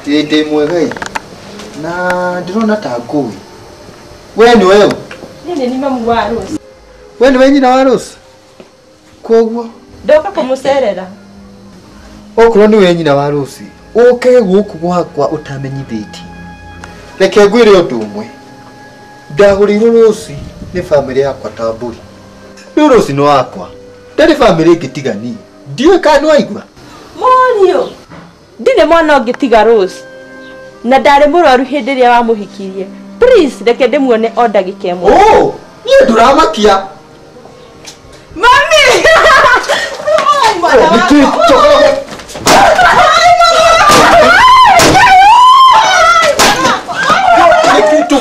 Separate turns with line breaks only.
Ĩ ndĩ mwega ĩ. Na ndĩrona ta ngũĩ. We nĩwe ũ?
Niĩ nĩ mamu wa Rose.
We nĩwe nyina wa Rose? Koguo
Ndoka kũmũcerera.
Okorwo nĩwe nyina wa Rose, ũke gũkũ gwakwa ũtamenyithĩtie. Reke ngwĩre ũndũ ũmwe. Ndagũrĩirwo Rose nĩ bamĩrĩ yakwa ta mbũri. Rĩu Rose nĩ wakwa. Ndarĩ bamĩrĩ ĩngĩ tiga niĩ. Ndiũĩ kana nĩwaigua.
Mũriũ, ndirĩ mwana ũngĩ tiga Rose. Na ndarĩ mũrwaru hĩndĩ ĩrĩa wamũhikirie. Please, reke ndĩmuone o ndagĩka ĩmwe.
Oh, niĩ ndũramakia.
Mami!
Oh, nĩkĩ njogore? Nĩkĩ